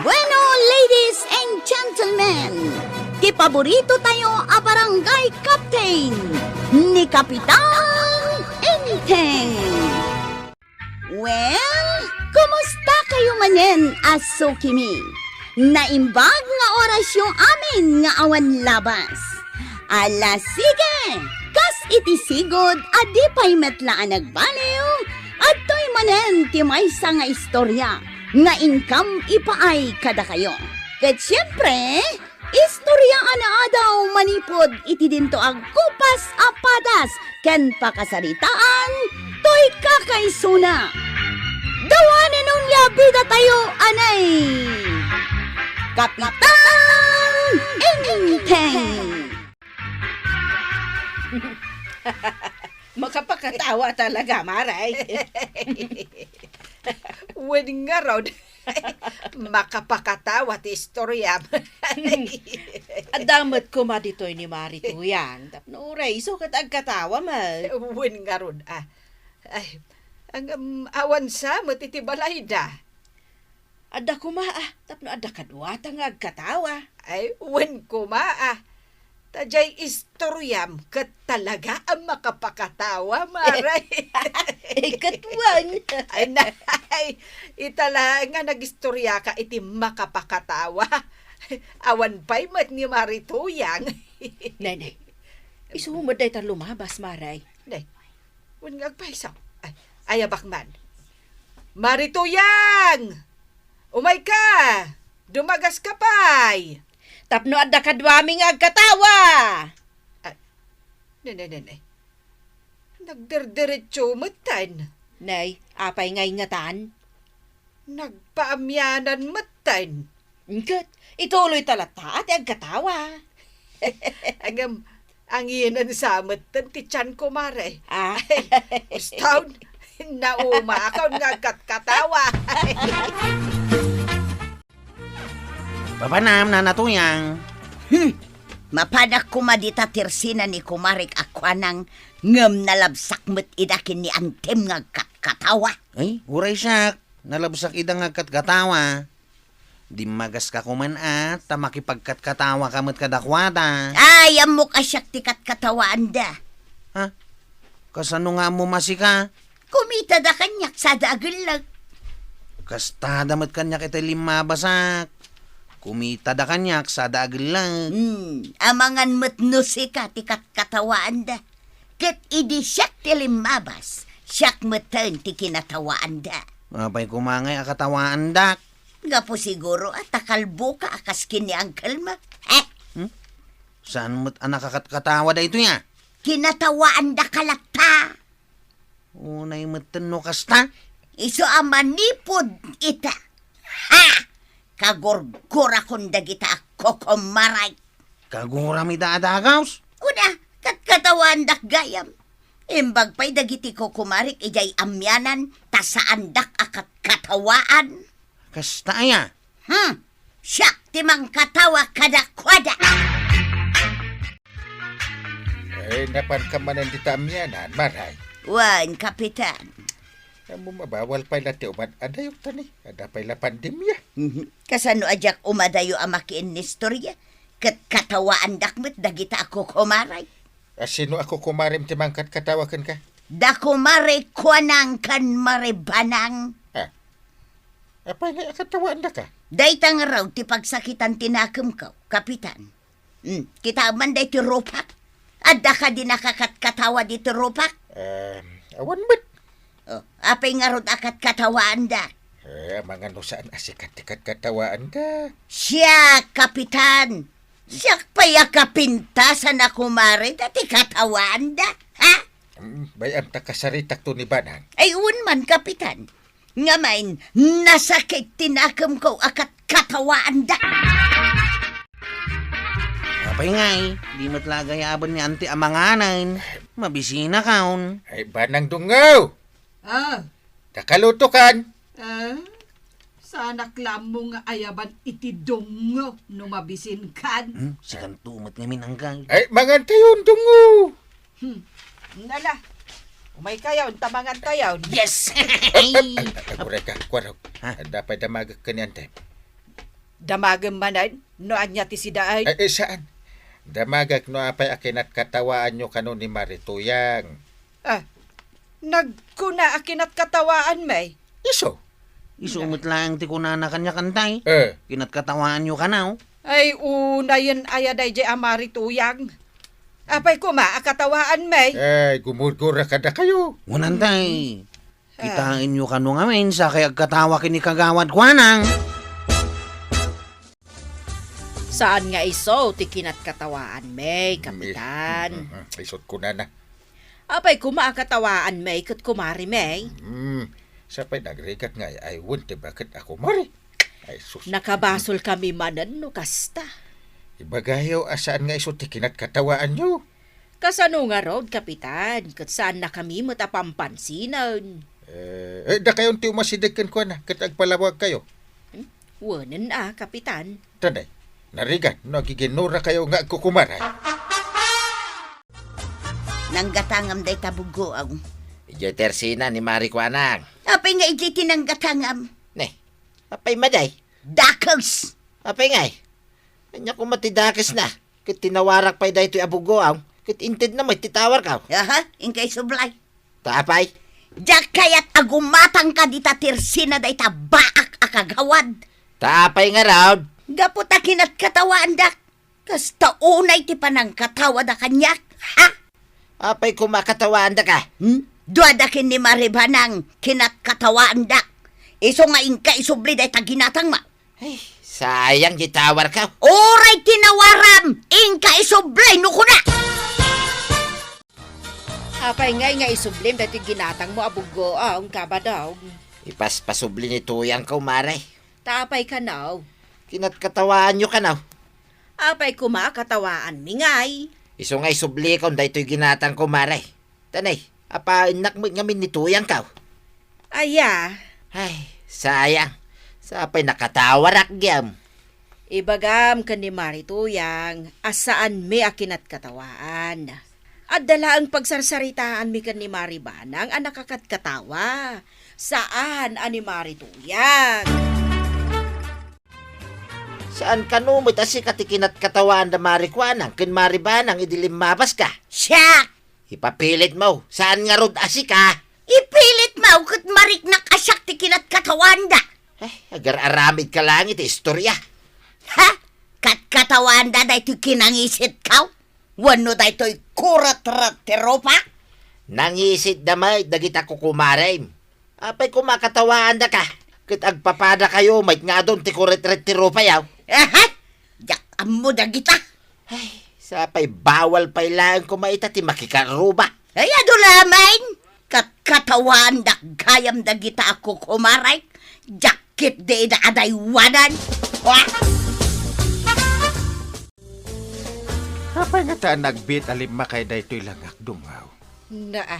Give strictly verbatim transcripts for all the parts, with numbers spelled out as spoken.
Bueno, ladies and gentlemen, ti paborito tayo a barangay captain, ni Kapitan Enteng. Well, kumusta kayo manen a sukimi? Naimbag nga orasyo amin nga awan labas. Ala, sige! Kas iti sigud a di pay met la a nagbaliw, adtoy manen ti maysa nga istorya nga inkam ipaay kadakayo. Ket siempre, istorya a naadaw manipud iti dinto a gupas a padas ken pakasaritaan toy kakaisuna. Dawanen onia bida tayo, anay! Kapitan Enteng! Makapakatawa talaga, Maray. Wen ngarud, makapakatawa ti istoriam. Adda met koma ditoy ni Mari Tuyang, tapno uray isu ket agkatawa met. Wen ngarud, ah. Ay, ang, um, awan sa met iti balayda. Adda koma, ah, tapno adda kaduata nga agkatawa. Ay, wen koma, ah. Ta diay istoriam ket talaga a makapakatawa, Maray. Ay, ket wen. Ay, nay, ita la nga nagistoriaka iti makapakatawa. Awan pay met ni Mari Tuyang. Nay, nay. Isu met dayta lumabas, Maray. Nay, wen nga agpayso. Ay, ayabak man. Mari Tuyang! Umayka! Dumagaska pay! Tapno adda kaduami nga agkatawa! Ah, ne, ne, ne, ne. Nagderderetso metten. Nay, apay nga ingatan? Nagpaamianan metten. Ket, ituloy ta latta ti agkatawa. Ngem, anginen sa metten ti tianko, Mare. Ah. Ay, uston, naumakon nga agkatkatawa. Papanam, Nana Tuyang. Hmm. Mapanak koma dita tersina ni kumarek a kuanang ngem nalabsak met ida ken ni antem nga agkatkatawa. Ay, uray siak, nalabsak ida nga agkatkatawa. Dimmagaska koman a, ta makipagkatkatawaka met kadakuada. Ay, ammok a siak ti katkatawaanda. Ha? Kasano nga ammom a sika? Kumitada kaniak sada agellag. Kastada met kaniak itay limmabasak. Kumitada kaniak sada agellag. Hmm, amangan met no sika ti katkatawaanda. Ket idi siak ti limmabas, siak metten ti kinatawaanda. Apay koma ngay a katawaandak? Gapu siguro a ta kalboka a kas ken ni Uncle Mac. Eh? Hmm? Saan met a nakakatkatawa daytoy a? Kinatawaandaka latta. Unay metten no kasta? Isu a manipud ita. Ha! Kagurgurakon dagita a kokomaray. Kaguram ida a dagaws? Kuna, katkatawaandak gayam. Imbag pay dagiti kokomarek idiay amianan, ta saandak a katkatawaan. Kasta aya? Hmm, siak ti mangkatawa kadakuada. Eh, napanka manen dita amianan, Maray? Wen, Kapitan. Ammom a bawal pay la ti umad-adayo, ta ni, adda pay la pandemia. Mhm. Kasano a diak umadayo a makiinnistorya? Ket katawaandak met dagita a kokomaray. A sino a kokomarem ti mangkatkatawa kenka? Da kumare Kuanang ken Mare Banang. Ah. Apay ngay a katawaandaka? Dayta ngarud ti pagsakitan ti nakemko, Kapitan. Hmm, kitaem man daytoy rupak. Adda kadi nakakatkatawa ditoy rupak? Em, awan met. Oh, apay ngarud a katkatawaanda? Eh, amangan no saan a sika ti katkatawaanda. Siak, Kapitan. Siak pay a kapintasan a kumare, ta ti katawaanda, ha? Mm, bay-am ta kasaritakto ni Banang. Ay, wen man, Kapitan. Ngem, nasakit ti nakemko a kat-, katawaanda. Apay ngay, di met la agayaben ni Auntie a manganen. Mabisinakon. Ay, Banang Dungaw! Ah. Nakalutokan. Ah, saanak la ammo nga ayaban iti Dungo no mabisinkan. Hmm, sikanto met ngamin, Angkal. Ay, mangantayon, Dungo. Hmm. Nala. Umaykayon, ta mangantayon. Yes! Aguray ka, kuarog. Ha? Adda pay damagek ken ni Antem. Damagem manen no ania ti sida ay. Eh, eh, saan? Damagek no apay a kinatkatawaanyo kano ni Mari Tuyang. Ah, nagkuna a kinatkatawaanmi. Isu? Isu met laeng ti kunana kaniak, Antay. Eh. Kinatkatawaanyo kano. Ay, unayen aya daydiay a Mari Tuyang. Apay koma a katawaanmi? Ay, gumurgura kadakayo. Wen, Antay. Ah. Kitaenyo kano ngamin, sakay agkatawa ken ni Kagawad Kuanang. Saan nga isu ti kinatkatawaanmi, Kapitan? Mm, mm, mm. Isut' kunana. Apay koma a katawaanmi ket kumarimi? Mm, sapay nagrigat nga ay-aywen ti baket a kumare. Ay, sus. Nakabasolkami manen no kasta. Ibagayo a saan nga isu ti kinatkatawaanyo. Kasano ngarud, Kapitan, ket saannakami met a pampansinen? Eh, eh, dakayon ti umasideg kenkuana, ket agpalawagkayo. Hmm? Wenen a, Kapitan. Tanay, narigat no agiginnurakayo nga agkukumaray. Nanggatangam dayta buggoaw. Idiay tersina ni Mari Kuanang. Apay nga idiay ti nanggatangam? Ne, apay maday? Dakes! Apay ngay? Ania koma ti dakesna? Ket tinawarak pay daytoy a buggoaw, ket intedna met ti tawarkaw. Aha, inka isublay. Ta apay? Diak kayat a gumatangka dita tersina dayta baak a kagawad. Ta apay ngarud? Gapu ta kinatkatawaandak. Kasta unay ti panangkatawada kaniak, ha? Apay koma a katawaandaka? Hmm? Duada ken ni Mari Banang kinatkatawaandak. Isu nga inka isubli dayta ginatangmo. Ay, sayang ti tawarkaw. Uray tinawaram, inka isubli no kuna. Apay ngay nga isublim daytoy ginatangmo a buggoaw, Kabadong? Ipaspasubli ni Tuyangko, Mare. Ta apay kano? Kinatkatawaanyo kano? Apay koma a katawaanmi ngay? Isu nga isublikon daytoy ginatangko, Mare. Tanay, apaennak met ngamin ni Tuyangko. Aya? Ay, sayang. Sapay nakatawarak gayam. Ibagam ken ni Mari Tuyang a saanmi a kinatkatawaan. Adda laeng pagsarsaritaanmi ken ni Mari Banang a nakakatkatawa. Saan a ni Mari Tuyang. Saan kano met a sika ti kinatkatawaan da Mari Kuanang ken Mari Banang idi limmabaska? Siak! Ipapilitmo, saan ngarud a sika? Ipilitmo ket mariknak a siak ti kinatkatawaanda. Ay, agar-aramidka laeng iti istorya. Ha? Katkatawaanda daytoy kinangisitko? Wenno daytoy kuretret ti rupa? Nangisitda met dagita kukumarem. Apay koma a katawaandaka, ket agpapadakayo met nga adun ti kuretret ti rupayo. Aha! Diak ammo dagita. Ay, sapay bawal pay laeng koma ita ti makikaruba. Ay, adu laeng, katkatawaandak gayam dagita a kukumarek, diak ketdi ida adaywanan. Wa! Apay ngata a nagbiit a limmakay daytoy langak, Dungaw? Naa,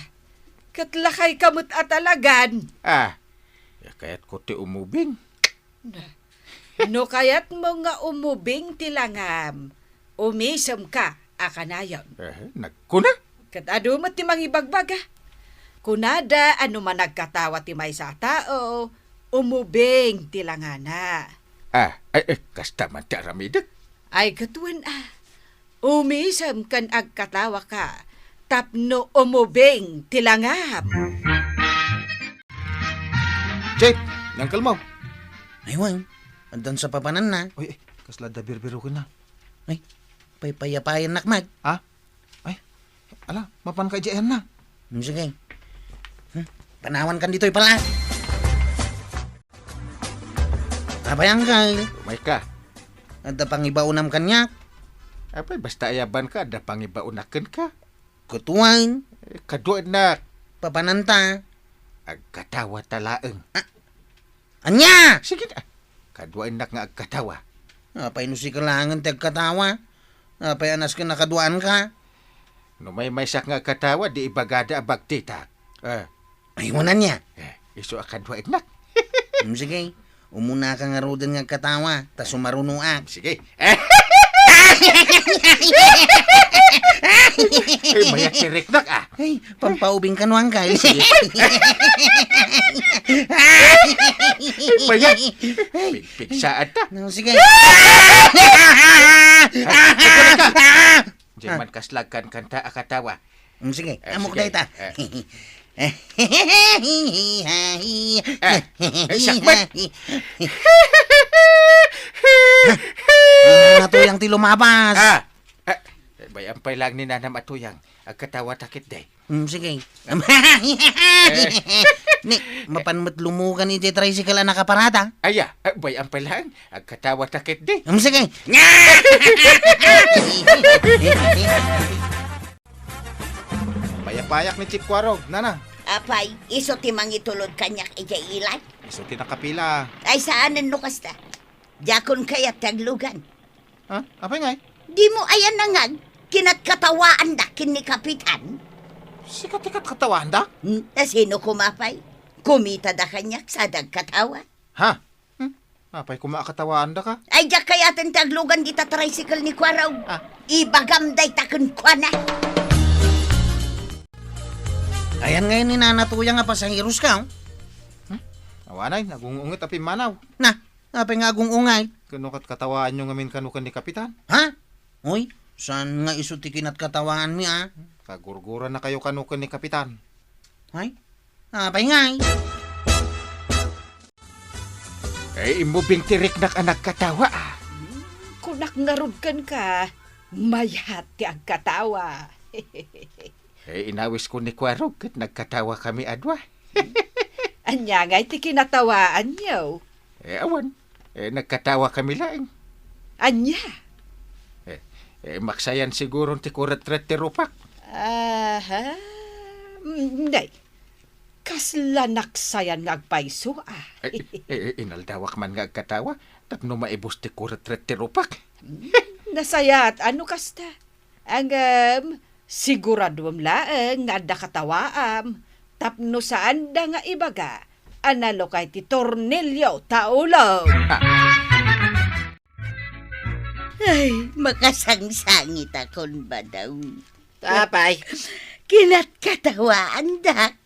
ket lakayka met a talagan. Ah, ya kayatko ti umubing. Na, no kayatmo nga umubing ti langam, umisemka a kanayon. Eh, nagkuna? Ket adu met ti mangibagbaga. Kunada a no managkatawa ti maysa a tao, umubing ti langana. Ah, ay, eh, kasta man ti aramidek. Ay, ket wen a. Umisem ken agkatawaka tapno umubing ti langam. Jeff, ni Uncle mo. Ay, wen. Addan sa papananna. Uy, eh, kasla adda birbirukenna. Ay, paypayapayannak met. Ha? Ay, ala, mapanka idiay ayanna. Hmm, sige. Hmm, panawankan ditoy pala. Apay, Uncle? Umayka. Adda pangibaonam kaniak? Apay, basta ayabanka, adda pangibaonak kenka. Kutuan. Eh, kaduaennak. Papananta? Agkatawa ta laeng. Ah. Ania? Sige na. Kaduaennak nga agkatawa. Apay no sika laengen ti agkatawa? Apay a nasken a kaduaanka? No maymaysak nga agkatawa, di ibagada a bagtitak. Ah. Ay, wen ania? Eh, isu a kaduaennak. Hmm, sige. Umunaka ngaruden nga agkatawa, ta sumarunoak. Sige. Ay, mayat ti riknak, ah. Ay, pampaubing kano, Angkal. Ay, mayat. Ay. Pigpigsaat ta. No, sige. Ay, ay, ay, ay. Diyan man kaslagkan kanta a katawa. Mm, sige, eh, amok sige. Dayta. Eh. Eh, eh, siak man. Ano na to yang ti lumabas? Ah, eh, bayam pay lang ni Nanam a Tuyang. Agkatawa ta ketdi. Mm, sige. Ni, mapan met lumugan iti tricycle a nakaparada. Aya, eh, bayam pay lang. Agkatawa ta ketdi. Mm, sige. Payapayak ni Chief Kuarog, nana. Apay, isu ti mangitulod kaniak idiay ilay? Isu ti nakapila. Ay, saanen no kasta. Diakon kayat ti aglugan. Ha? Apay ngay? Dimo aya nangag, kinatkatawaanda ken ni Kapitan? Sika ti katkatawaanda? Hmm, ta sino koma pay? Kumitada kaniak sa dagkatawa. Ha? Hmm? Apay koma a katawaandaka? Ay, diak kayaten ti aglugan dita tricycle ni Kuarog. Ah. Ibagam dayta kenkuana. Ayan ngayon ni Nana Tuyang a pasaheros ka, oh. Hmm? Awanay, nagung-unget a pimmanaw. Na, apay nga agung-ungay? Kano kat katawaanyo ngamin kano ken ni Kapitan? Ha? Uy, saan nga isu ti kinatkatawaanmi, ah? Kagurgurannakayo kano ken ni Kapitan. Ay? Apay ngay? Eh, immubing ti riknak a nagkatawa, ah. Kunak ngarud kenka, mayat ti agkatawa. Eh, inawisko ni Kuarog ket nagkatawa kami a dua. Ania ngay ti kinatawaanyo? Eh, awan. Eh, nagkatawa kami laeng. Ania? Eh, eh, maksayan siguron ti kuretret ti rupak. Aha. Mm, nay. Kasla naksayan nga agpayso, ah. Eh, eh, eh, inaldawak man nga agkatawa, tapno maibus ti kuretret ti rupak. Mm, nasayaat, ano kasta? Ngem, siguraduem laeng nga adda katawaam, tapno saanda nga ibaga a nalukay ti tornilyo ta ulo. Ah. Ay, makasangsangitakon, Badong. Apay? Kinatkatawaandak.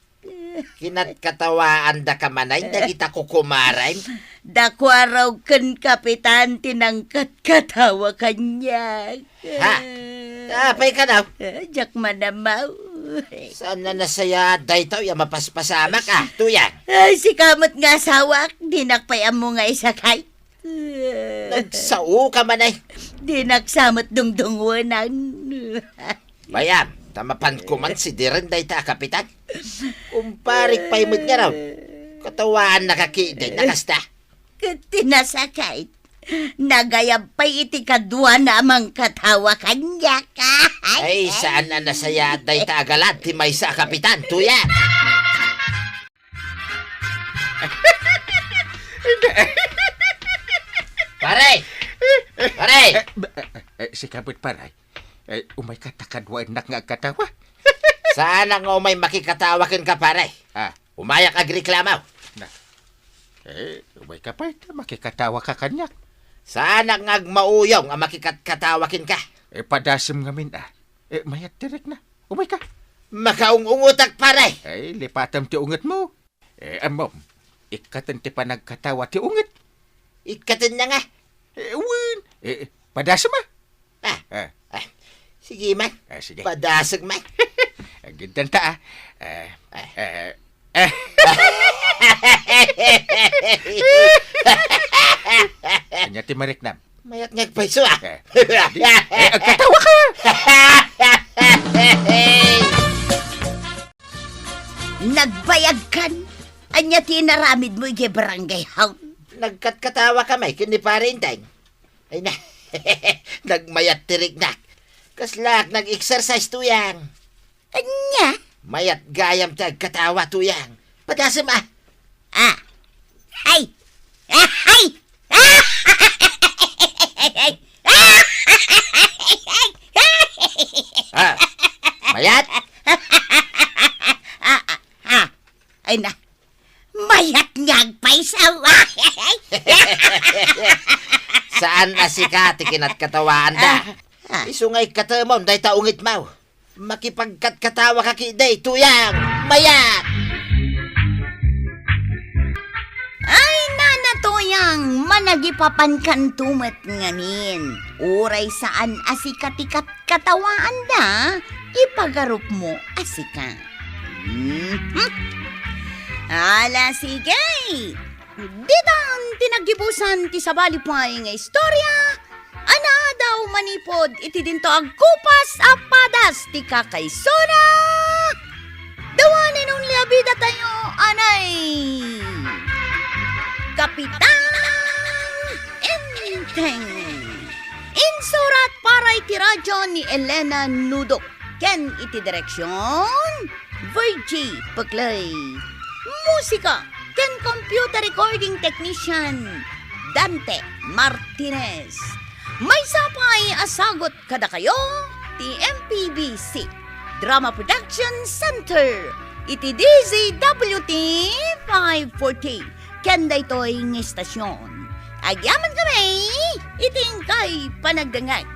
Kinatkatawaandaka manen dagita kukumarem? Da Kuarog ken Kapitan ti nangkatkatawa kaniak. Ha? Apay kano? Eh, diak manamaw. Saan a nasayaat daytoy a mapaspasamak, ah, Tuyang? Ay, sika met nga asawak, dinak pay ammo nga isakay. Nagsaoka manen. Dinak sa met dungdungonan. Bayam, ta mapanko man sidiren dayta a Kapitan. Kumparik pay met ngarud. Katawaannaka ketdi a kasta. Ket ti nasakit, nagayab pay iti kaduana a mangkatawa kaniak. Ay, saan a nasayaat dayta a galad ti maysa a Kapitan, Tuyang. Pare! Pare! Eh, ba-, eh, eh, sika met, pare. Eh, umayka ta kaduaennak nga agkatawa. Saanak nga umay makikatawa kenka, pare. Ah. Umayak agreklamo. Na. Eh, umayka pay ta makikatawaka kaniak. Saanak nga agmauyong a makikatkatawa kenka. Eh, padasem ngamin, ah. Eh, mayat ti rikna. Umayka. Makaung-ungotak, pare. Ay, lipatem ti ungetmo. Eh, ammom, ikkaten ti panagkatawa ti unget. Ikkatenna nga. Eh, wen. Eh, padasem, ah. Ah. Ah. Ah. Sige man. Ah, sige. Padasem man. Agiddanta, ah. Eh, ah. Eh, eh. Ania ti mariknam? Mayat nga agpayso, ah. Eh, di, eh, agkatawa ka! Nagbayagkan? Ania ti inaramidmo idiay barangay hall? Nagkatkatawa kami ken ni Pare Enteng. Ay na, nagmayat ti riknak. Kaslaak nag-exercise, Tuyang. Ania? Mayat gayam ti agkatawa, Tuyang. Padasem, ah. Ah. Ay! Ah, ay! Ah! Mayat? Ah, ah, ah. Ay na. Mayat nga agpayso. Saan a sika ti kinatkatawaanda? Ah. Ah, isu nga ikkatemon dayta ungitmo. Makipagkatkatawaka ketdi, Tuyang! Mayat! Ay, nana Tuyang, managipapankanto met ngamin. Uray saan a sika ti katkatawan da, ipagarupmo a sika. Mhm. Ala, sige. Ditan ti naggibusan ti sabali pay nga istorya, a naadaw manipud iti dinto agkupas a padas ti kakaisuna. The one and only a bidatayo, anay Kapitan Enteng. Insurat para iti radyo ni Elena Nudok ken iti direksyon, Virgie Peclay. Musika ken computer recording technician, Dante Martinez. Maysa pay a sagut kadakayo ti M P B C Drama Production Center iti D Z W T five forty ken daytoy nga istasyon. Agyamankami iti inkay panagdengngeg.